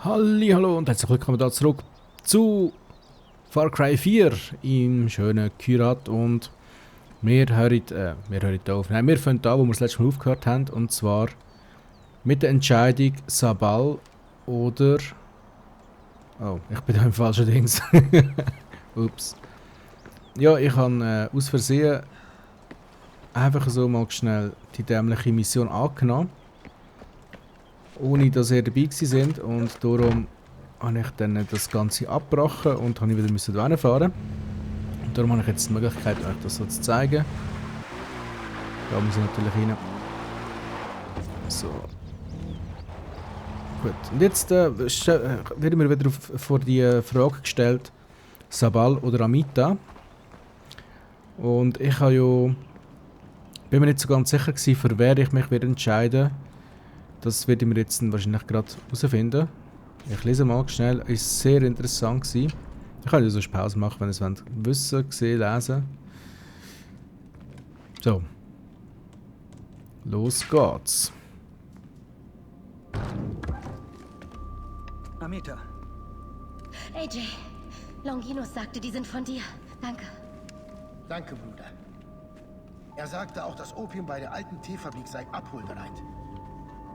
Hallo und herzlich willkommen da zurück zu Far Cry 4 im schönen Kyrat und wir hören auf. Nein, wir fangen da, wo wir das letzte Mal aufgehört haben, und zwar mit der Entscheidung Sabal oder... Oh, ich bin da im falschen Dings. Ups. Ja, ich habe aus Versehen einfach so mal schnell die dämliche Mission angenommen, ohne dass ihr dabei gewesen sind, und darum habe ich dann das Ganze abgebrochen und habe wieder hierhin fahren. Und darum habe ich jetzt die Möglichkeit, euch das so zu zeigen. Da muss ich natürlich rein. So. Gut. Und jetzt wird mir wieder vor die Frage gestellt, Sabal oder Amita. Und ich habe ja... bin mir nicht so ganz sicher gewesen, für wer ich mich entscheiden. Das werde ich mir jetzt wahrscheinlich gerade herausfinden. Ich lese mal schnell, ist sehr interessant gewesen. Ich kann ja so eine Pause machen, wenn ihr es wollt. Wissen, sehen, lesen. So. Los geht's. Amita. AJ, Longinus sagte, die sind von dir. Danke. Danke, Bruder. Er sagte auch, das Opium bei der alten Teefabrik sei abholbereit.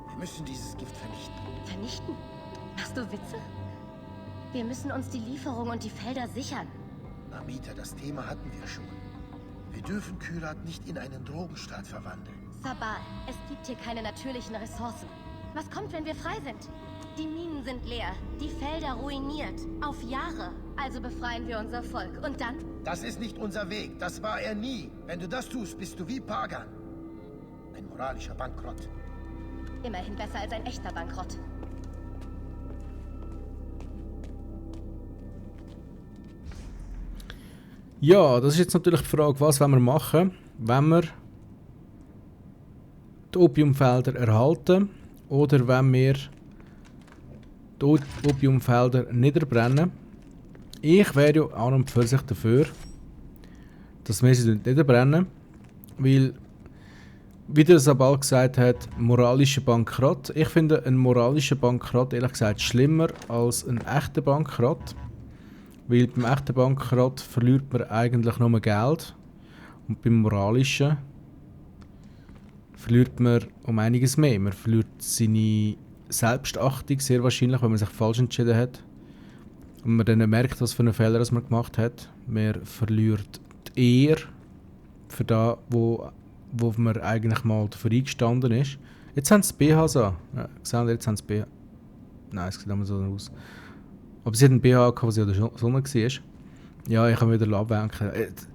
Wir müssen dieses Gift vernichten. Vernichten? Machst du Witze? Wir müssen uns die Lieferung und die Felder sichern. Amita, das Thema hatten wir schon. Wir dürfen Kyrat nicht in einen Drogenstaat verwandeln. Sabal, es gibt hier keine natürlichen Ressourcen. Was kommt, wenn wir frei sind? Die Minen sind leer, die Felder ruiniert. Auf Jahre. Also befreien wir unser Volk. Und dann? Das ist nicht unser Weg. Das war er nie. Wenn du das tust, bist du wie Pagan. Ein moralischer Bankrott. Immerhin besser als ein echter Bankrott. Ja, das ist jetzt natürlich die Frage, was wollen wir machen, wenn wir die Opiumfelder erhalten oder wenn wir die Opiumfelder niederbrennen. Ich wäre ja an und für sich dafür, dass wir sie niederbrennen, weil, wie der Sabal gesagt hat, moralischer Bankrott. Ich finde einen moralischen Bankrott ehrlich gesagt schlimmer als einen echten Bankrott. Weil beim echten Bankrott verliert man eigentlich nur Geld. Und beim moralischen verliert man um einiges mehr. Man verliert seine Selbstachtung sehr wahrscheinlich, wenn man sich falsch entschieden hat. Und man dann merkt, was für einen Fehler man gemacht hat. Man verliert die Ehre für das, wo man eigentlich mal dafür eingestanden ist. Jetzt haben sie BHs an. Ja, gesehen, jetzt haben sie BH. Nein, es sieht immer so aus. Aber sie hat einen BH gehabt, was ja der Sonne war. Ja, ich kann mich wieder ablenken.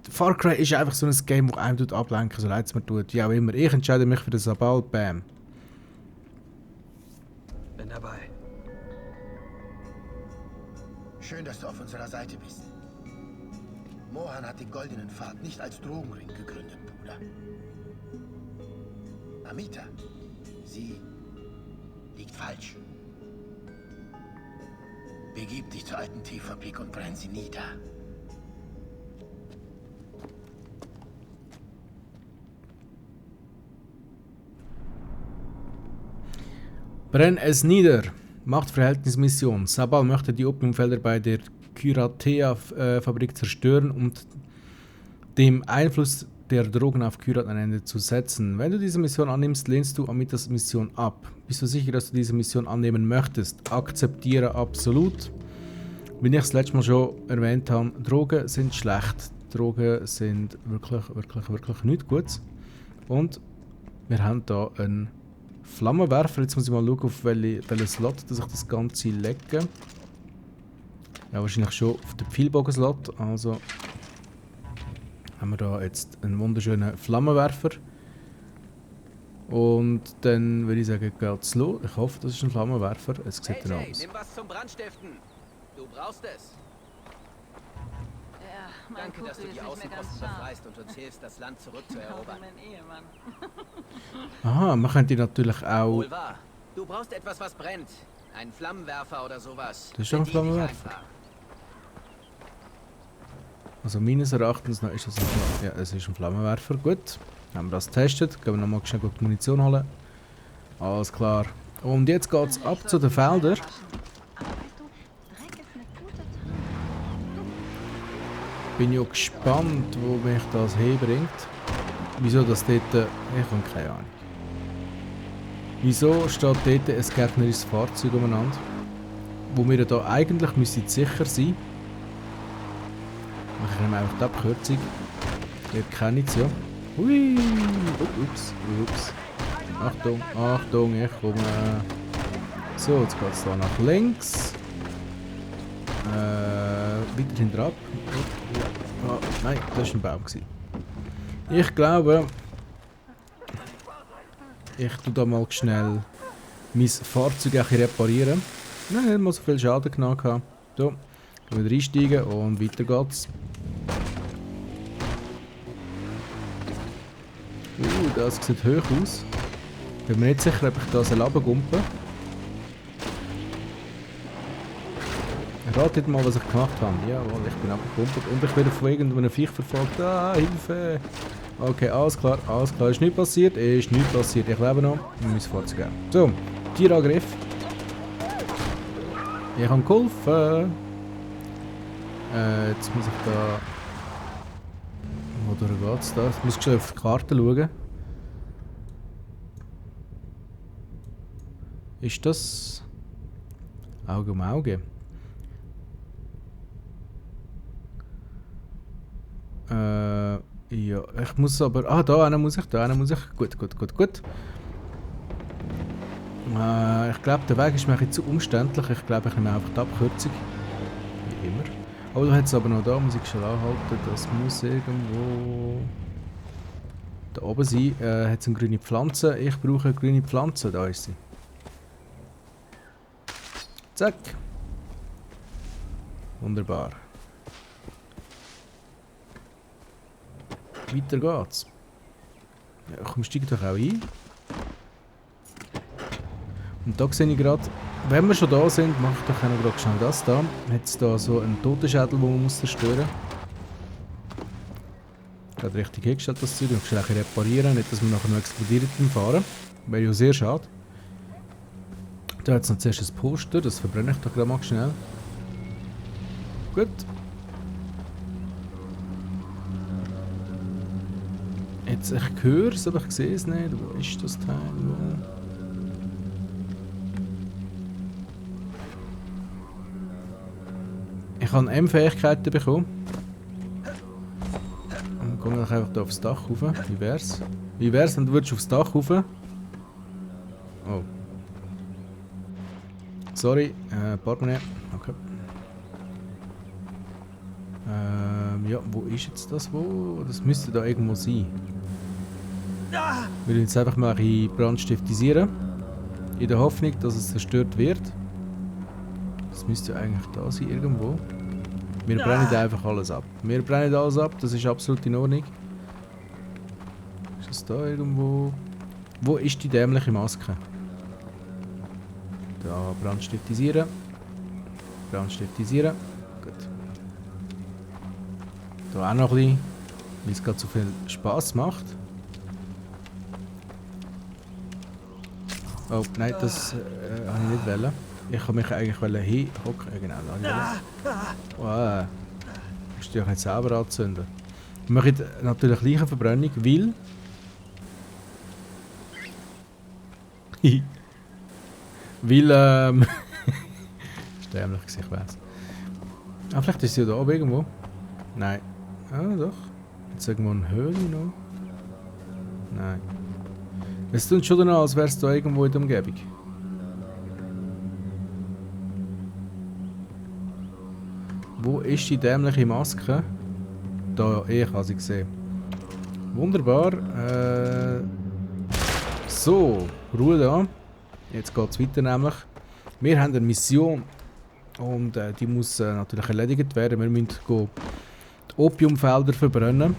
Far Cry ist einfach so ein Game, das einem ablenken, so leid es mir tut. Wie auch immer. Ich entscheide mich für den Sabal. Bam. Bin dabei. Schön, dass du auf unserer Seite bist. Mohan hat den Goldenen Pfad nicht als Drogenring gegründet, Bruder. Amita, sie liegt falsch. Begib dich zur alten Teefabrik und brenn sie nieder. Brenn es nieder. Machtverhältnismission. Sabal möchte die Opiumfelder bei der Kyratea-Fabrik zerstören und dem Einfluss der Drogen auf Kyrat ein Ende zu setzen. Wenn du diese Mission annimmst, lehnst du Amitas Mission ab. Bist du sicher, dass du diese Mission annehmen möchtest? Akzeptiere absolut. Wie ich das letzte Mal schon erwähnt habe, Drogen sind schlecht. Drogen sind wirklich nichts Gutes. Und wir haben hier einen Flammenwerfer. Jetzt muss ich mal schauen, auf welchen Slot dass ich das Ganze lege. Ja, wahrscheinlich schon auf den Pfeilbogen-Slot. Also haben wir da jetzt einen wunderschönen Flammenwerfer. Und dann würde ich sagen, geht's los. Ich hoffe, das ist ein Flammenwerfer. Es sieht dann aus. Nimm was zum Brandstiften. Du brauchst es. Ja, mein Danke, Kumpel dass du ist die nicht mehr Außenposten ganz scharf. befreist und uns hilfst, das Land zurückzuerobern. Mein Ehemann. Aha, man könnte natürlich auch... Wohl wahr. Du brauchst etwas, was brennt. Einen Flammenwerfer oder sowas. Das ist doch ein Bediene dich Flammenwerfer. einfach. Also meines Erachtens noch ist das ja, es ist ein Flammenwerfer. Gut, haben wir das getestet. Gehen wir nochmal schnell die Munition holen. Alles klar. Und jetzt geht es ab zu den Feldern. Bin ja gespannt, wo mich das hinbringt. Wieso das dort... Ich habe keine Ahnung. Wieso steht dort ein gegnerisches Fahrzeug umeinander? Wo wir da eigentlich müssen sicher sein. Ich nehme einfach die Abkürzung. Ihr kennt es ja. Hui! Ups. Achtung, Achtung, ich komme. So, jetzt geht es da nach links. Weiterhin drauf. Ja. Oh, nein, das war ein Baum. Ich glaube, ich tue da mal schnell mein Fahrzeug reparieren. Nein, nicht mal so viel Schaden genommen. So, wieder einsteigen und weiter geht's. Das sieht hoch aus. Ich bin mir nicht sicher, ob ich da runtergumpen soll. Ratet mal, was ich gemacht habe. Jawohl, ich bin abgegumpelt und ich werde von irgendeinem Viech verfolgt. Ah, Hilfe! Okay, alles klar. Ist nichts passiert. Ich lebe noch. Ich muss Fahrzeug geben. So, Tierangriff. Ich habe geholfen. Jetzt muss ich da... Wodurch geht's da? Ich muss schnell auf die Karte schauen. Ist das... Auge um Auge? Ja, ich muss aber... Ah, da muss ich. Gut. Ich glaube, der Weg ist mir ein bisschen zu umständlich. Ich glaube, ich nehme einfach die Abkürzung. Wie immer. Oh, da hat es aber noch da, muss ich schon anhalten. Das muss irgendwo... Da oben sein. Hat es eine grüne Pflanze. Ich brauche eine grüne Pflanze. Da ist sie. Zack. Wunderbar. Weiter geht's. Ja, komm, steig doch auch ein. Und da sehe ich gerade, wenn wir schon da sind, mache ich doch auch noch gerade schnell das da. Hat es da so einen Totenschädel, den man muss zerstören muss. Gerade richtig hingestellt, das Zeug. Ich muss schnell reparieren, nicht dass wir nachher noch explodiert beim Fahren. Wäre ja sehr schade. Da hat es noch zuerst ein Poster, das verbrenne ich doch gerade mal schnell. Gut. Jetzt, ich höre es, aber ich sehe es nicht. Wo ist das Teil? Ich habe M-Fähigkeiten bekommen. Dann komme ich einfach hier aufs Dach rauf. Wie wär's? Wie wär's, wenn du aufs Dach rauf? Oh. Sorry, Portemonnaie. Okay. Ja, wo ist jetzt das? Wo? Das müsste da irgendwo sein. Wir will jetzt einfach mal ein brandstiftisieren. In der Hoffnung, dass es zerstört wird. Das müsste ja eigentlich da sein, irgendwo. Wir brennen einfach alles ab. Das ist absolut in Ordnung. Ist das da irgendwo? Wo ist die dämliche Maske? Da, brandstiftisieren. Gut. Da auch noch ein bisschen, weil es gerade so viel Spass macht. Oh, nein, das habe ich nicht wollen. Ich kann mich eigentlich hinhocken. Genau, wow. Ich muss dich jetzt selber anzünden. Wir machen natürlich gleich eine Verbrennung, weil... weil, ist dämlich, ich weiss. Ah, vielleicht ist sie ja da oben irgendwo. Nein. Ah, doch. Jetzt irgendwo eine Höhle noch. Nein. Es tut schon danach, als wäre es da irgendwo in der Umgebung. Wo ist die dämliche Maske? Da, ich habe sie gesehen. Wunderbar. So, Ruhe da. Jetzt geht es weiter nämlich. Wir haben eine Mission. Und die muss natürlich erledigt werden. Wir müssen die Opiumfelder verbrennen.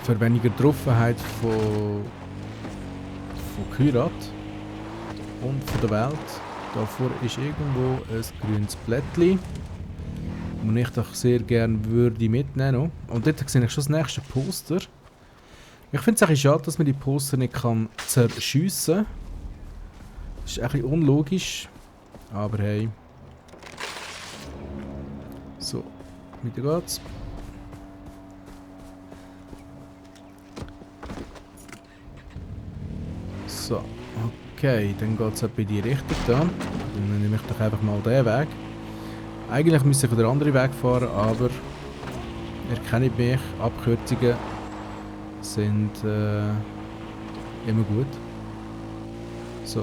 Für weniger Betroffenheit von Kyrat und von der Welt. Davor ist irgendwo ein grünes Blättchen, das ich doch sehr gerne würde mitnehmen. Und dort sehe ich schon das nächste Poster. Ich finde es ein bisschen schade, dass man die Poster nicht zerschiessen kann. Das ist ein bisschen unlogisch. Aber hey. So. weiter geht's. So, okay, dann geht es in die Richtung da. Dann nehme ich doch einfach mal diesen Weg. Eigentlich müsste ich den anderen Weg fahren, aber ihr kennt mich, Abkürzungen sind immer gut. So.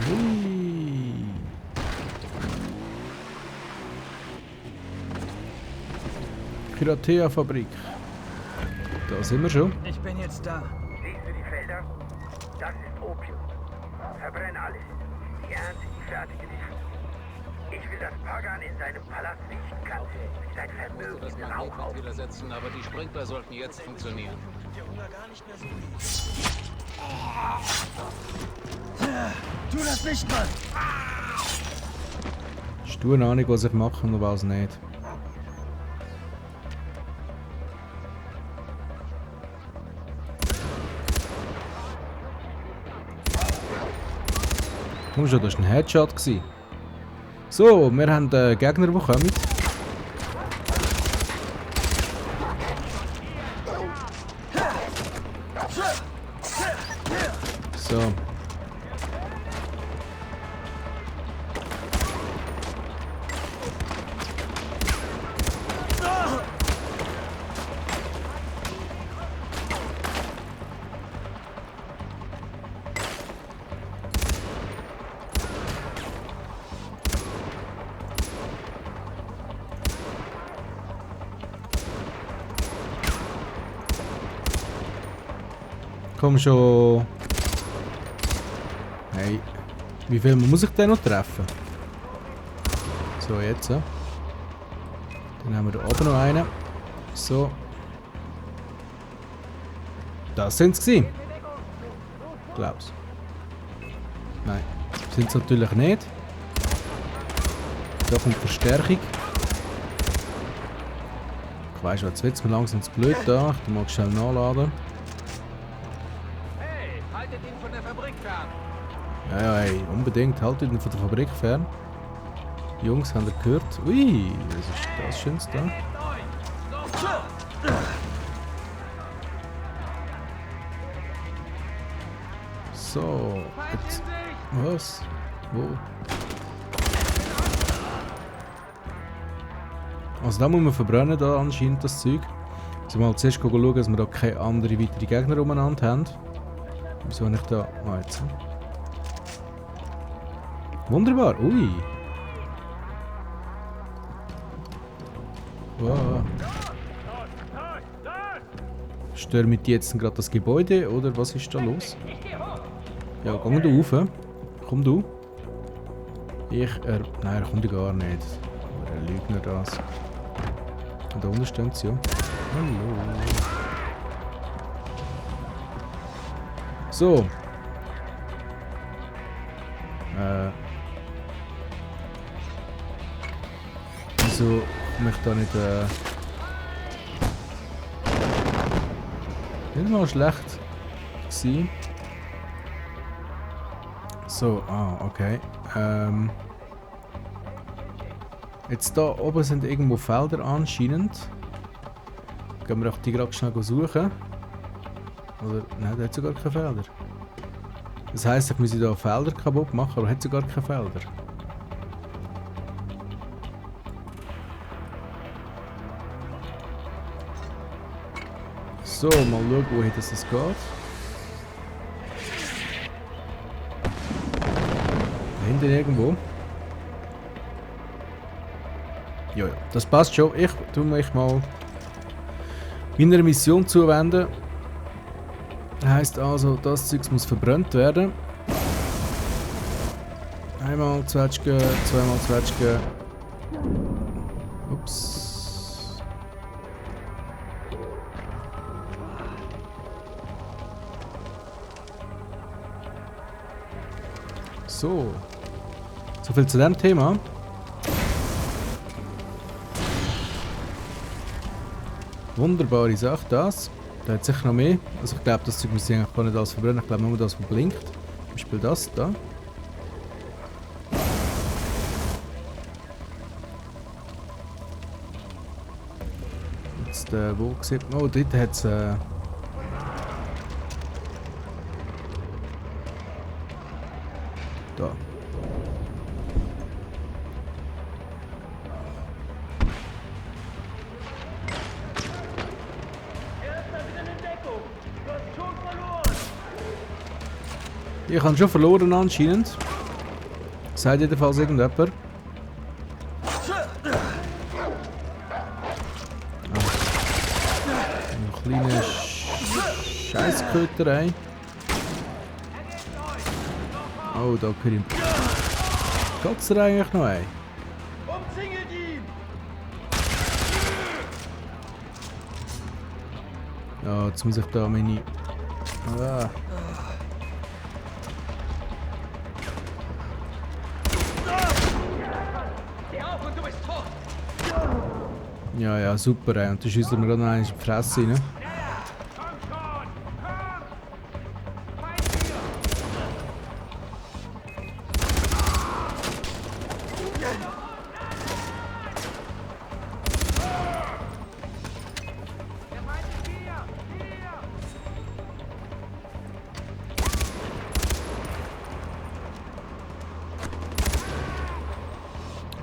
Hui. Kyrathea-Fabrik. Da sind wir schon. Ich bin jetzt da. Siehst du die Felder? Das ist Opium. Verbrenn alles. Die Ernte, die fertige Nicht. Ich will, dass Pagan in seinem Palast riechen kann. Wie sein Vermögen Das in Magnet Rauch auf. wieder setzen, aber die Sprinkler sollten jetzt funktionieren. Tu das nicht, Mann! Hast du eine Ahnung, was ich mache und was nicht? Komm schon, das war ein Headshot. So, wir haben Gegner, die kommen. So. Komm schon. Hey. Wie viel muss ich denn noch treffen? So, jetzt. Dann haben wir da oben noch einen. So. Das sind sie. Glaub's. Nein. Sind es natürlich nicht. Da kommt Verstärkung. Ich weiss, jetzt wird es mir langsam zu blöd da. Ich mag schnell nachladen. Hey, haltet ihn von der Fabrik fern! Ja, hey, unbedingt. Haltet ihn von der Fabrik fern. Jungs, habt ihr gehört? Ui, was ist das Schönes da? So, jetzt. Was? Wo? Also da muss man verbrennen, da anscheinend das Zeug. Also mal zuerst schauen, dass wir da keine anderen weiteren Gegner umeinander haben. Wieso habe ich da... Ah, jetzt. Wunderbar, ui. Wow. Stürmt jetzt gerade das Gebäude oder was ist da los? Ja, geh du rauf. Komm du. Nein, er kommt gar nicht. Aber er Lügner das. Und da unten stehen sie ja. Hallo. So. Wieso komme ich da nicht... Nicht mal schlecht gewesen. So, okay. Jetzt da oben sind irgendwo Felder anscheinend. Gehen wir auch die gerade schnell suchen. Oder, nein, der hat sogar keine Felder. Das heisst, ich muss hier Felder kaputt machen, aber er hat sogar keine Felder. So, mal schauen, wohin das geht. Da hinten irgendwo. Ja, das passt schon. Ich tue mich mal meiner Mission zuwenden. Heisst also, das Zeug muss verbrannt werden. Einmal Zwetschgen, zweimal Zwetschgen. Ups. So. So viel zu dem Thema. Wunderbare Sache, das. Da hat sicher noch mehr. Also ich glaube, das Zeug muss ich eigentlich gar nicht alles verbrennen. Ich glaube nur das, was blinkt. Zum Beispiel das da. jetzt, wo sieht man? Oh, dort hat es... da. Ich habe schon verloren anscheinend. Sagt jedenfalls irgendjemand. Eine kleine Scheissköterei. Oh, da kann ich... Geht's da eigentlich noch ein? Umzingelt ihn! Ja, jetzt muss ich da meine... Ah. Ja, ja, super, ey. Und dann schießt er mir gerade noch eins in die Fresse rein.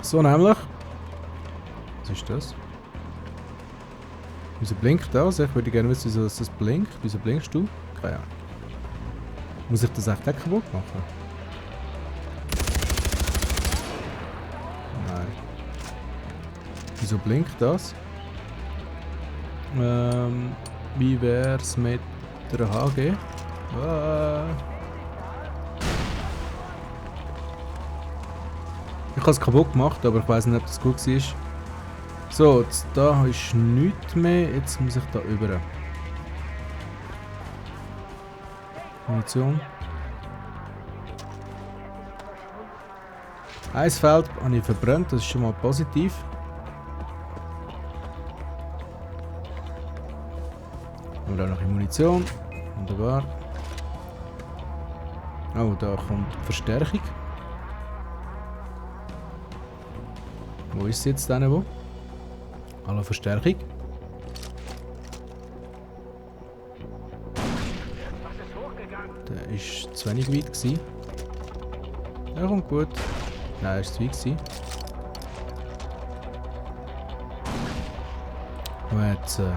So, nämlich. Was ist das? Wieso blinkt das? Ich würde gerne wissen, wieso das blinkt. Wieso blinkst du? Keine Ahnung. Muss ich das echt auch kaputt machen? Nein. Wieso blinkt das? Wie wär's mit der HG? Ich habe es kaputt gemacht, aber ich weiß nicht, ob das gut war. So, jetzt da ist nichts mehr. Jetzt muss ich da über. Munition. Ein Feld habe ich verbrannt, das ist schon mal positiv. Und dann noch eine Munition. Wunderbar. Oh, da kommt Verstärkung. Wo ist sie jetzt denn? Wo? Hallo, Verstärkung. Der ist zu wenig weit gewesen. Der kommt gut. Nein, ist zu weit gewesen. Und jetzt, no,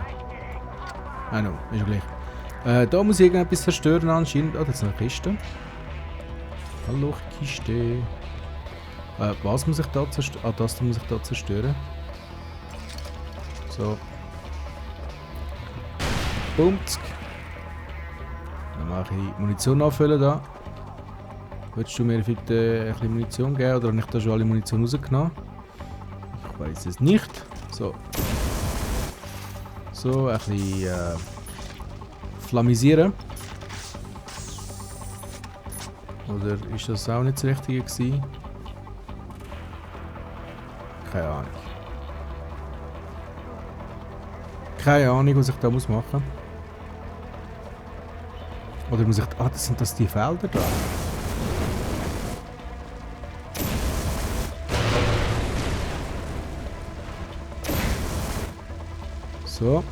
ist ja gleich. Da muss ich irgendetwas zerstören anscheinend. Ah, da ist noch eine Kiste. Hallo, Kiste. Was muss ich da zerstören? Ah, das muss ich da zerstören. So. Bumtsk. Dann mache ich Munition auffüllen da. Willst du mir bitte ein bisschen Munition geben oder habe ich da schon alle Munition rausgenommen? Ich weiß es nicht. So. So, ein bisschen flammisieren. Oder ist das auch nicht das Richtige gewesen? Keine Ahnung. Keine Ahnung, was ich da machen muss. Oder muss ich... Ah, sind das die Felder da? So.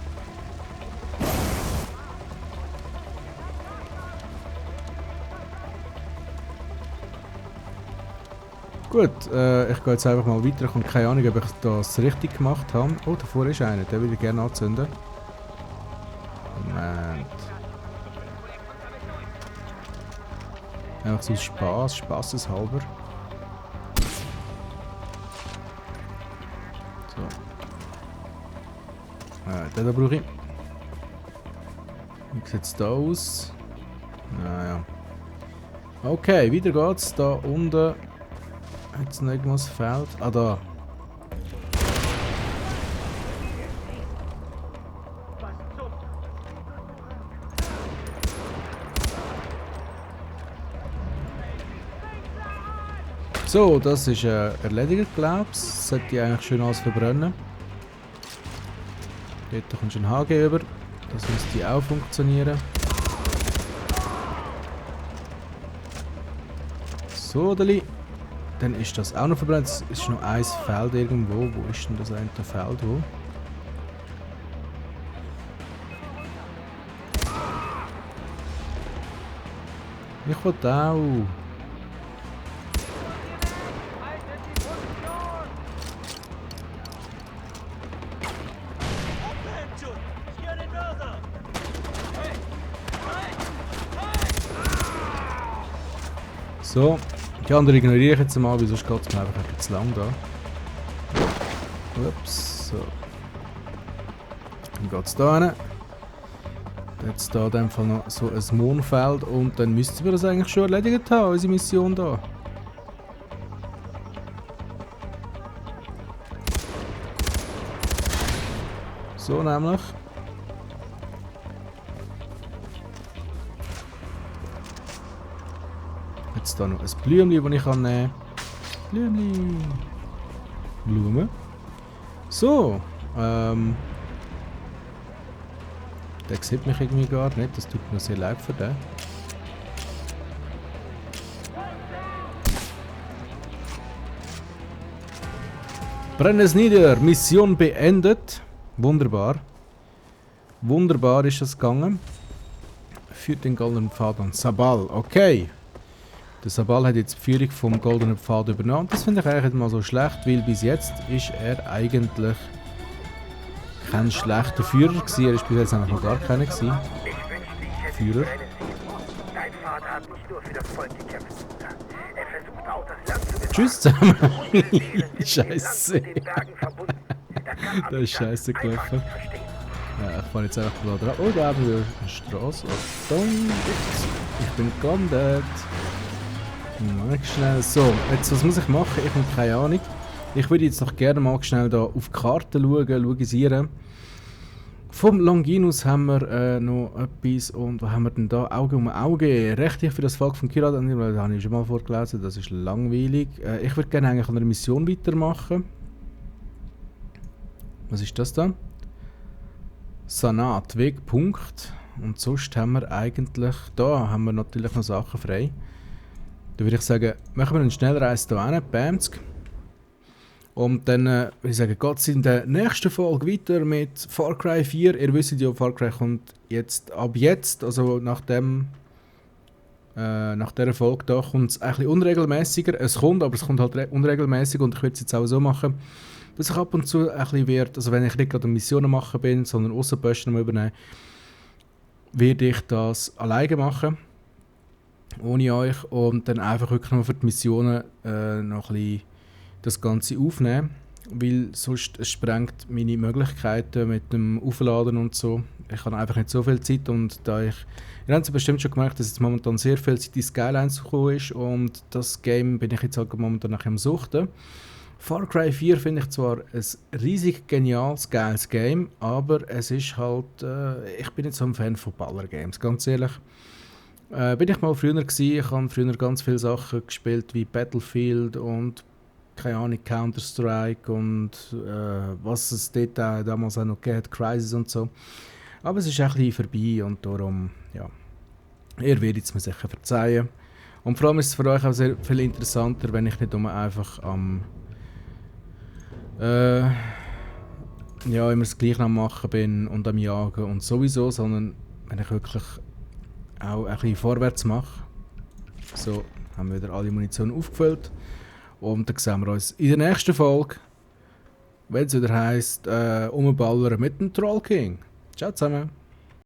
Gut, ich gehe jetzt einfach mal weiter. Ich habe keine Ahnung, ob ich das richtig gemacht habe. Oh, davor ist einer. Den würde ich gerne anzünden. Moment. Einfach so aus Spaßeshalber. So. Den da brauche ich. Wie sieht es da aus? Naja. Okay, weiter geht's. Da unten. Jetzt noch irgendwas fehlt. Ah, da. So, das ist erledigt, glaube ich. Sollte eigentlich schön alles verbrennen. Dort kommt schon ein HG über. Das müsste auch funktionieren. So, Deli. Dann ist das auch noch verbrannt. Es ist noch ein Feld irgendwo. Wo ist denn das eine Feld? Wo? Ich will auch. So, die andere ignoriere ich jetzt mal, weil sonst geht es mir einfach ein bisschen zu lang da. Ups, so. Dann geht es da hin. Jetzt da in dem Fall noch so ein Mondfeld und dann müssten wir das eigentlich schon erledigt haben, unsere Mission da. So nämlich. Jetzt da noch ein Blümchen, das ich nehmen kann. Blümchen. Blumen. So. Der sieht mich irgendwie gar nicht. Das tut mir sehr leid für den. Brennen es nieder. Mission beendet. Wunderbar. Wunderbar ist das gegangen. Führt den goldenen Pfad an Sabal. Okay. Der Sabal hat jetzt die Führung vom goldenen Pfad übernommen. Das finde ich eigentlich nicht mal so schlecht, weil bis jetzt ist er eigentlich kein schlechter Führer gewesen. Er ist bis jetzt eigentlich noch gar keiner gewesen. Ich wünschte, ich hätte Führer. deine Sieg. Dein Vater hat nicht nur für das Volk gekämpft. Er versuchte auch das Land zu befreien. Tschüss zusammen. Unsere Seelen sind Scheiße. mit dem Land und den Bergen verbunden. Das kann Das ist scheiße einfach gelaufen. nicht verstehen. Ja, ich fahre jetzt einfach mal dran. Oh, da haben wir eine Straße. Achtung. Ich bin gelandet. Mal schnell. So, jetzt was muss ich machen? Ich habe keine Ahnung. Ich würde jetzt noch gerne mal schnell da auf die Karte schauen. Vom Longinus haben wir noch etwas. Und was haben wir denn da? Auge um Auge. Rechtlich für das Volk von Kyrat. Das habe ich schon mal vorgelesen. Das ist langweilig. Ich würde gerne eigentlich an einer Mission weitermachen. Was ist das da? Sanat, Wegpunkt. Und sonst haben wir eigentlich... Da haben wir natürlich noch Sachen frei. Da würde ich sagen, machen wir einen Schnellreise hier hin, Bamsk. Und dann würde ich sagen, geht es in der nächsten Folge weiter mit Far Cry 4. Ihr wisst ja, Far Cry kommt jetzt, ab jetzt, also nach dieser Folge da, kommt es ein bisschen unregelmäßiger. Es kommt, aber es kommt halt unregelmäßig und ich würde es jetzt auch so machen, dass ich ab und zu ein bisschen werde, also wenn ich nicht gerade Missionen machen bin, sondern Aussenposten übernehmen, werde ich das alleine machen. Ohne euch und dann einfach wirklich nur für die Missionen noch ein bisschen das Ganze aufnehmen, weil sonst es sprengt meine Möglichkeiten mit dem Aufladen und so. Ich habe einfach nicht so viel Zeit und da ihr habt es bestimmt schon gemerkt, dass jetzt momentan sehr viel Zeit in Skylines gekommen ist und das Game bin ich jetzt halt momentan nach am Suchten. Far Cry 4 finde ich zwar ein riesig geniales, geiles Game, aber es ist halt, ich bin nicht so ein Fan von Baller-Games, ganz ehrlich. Bin ich mal früher gewesen. Ich habe früher ganz viele Sachen gespielt wie Battlefield und keine Ahnung, Counter-Strike und was es dort damals auch noch gab, Crysis und so. Aber es ist ein bisschen vorbei und darum, ja, ihr werdet es mir sicher verzeihen. Und vor allem ist es für euch auch sehr viel interessanter, wenn ich nicht nur einfach am ja, immer das Gleiche am Machen bin und am Jagen und sowieso, sondern wenn ich wirklich auch ein bisschen vorwärts mache. So, haben wir wieder alle Munition aufgefüllt. Und dann sehen wir uns in der nächsten Folge, wenn es wieder heisst, umballern mit dem Troll King. Ciao zusammen.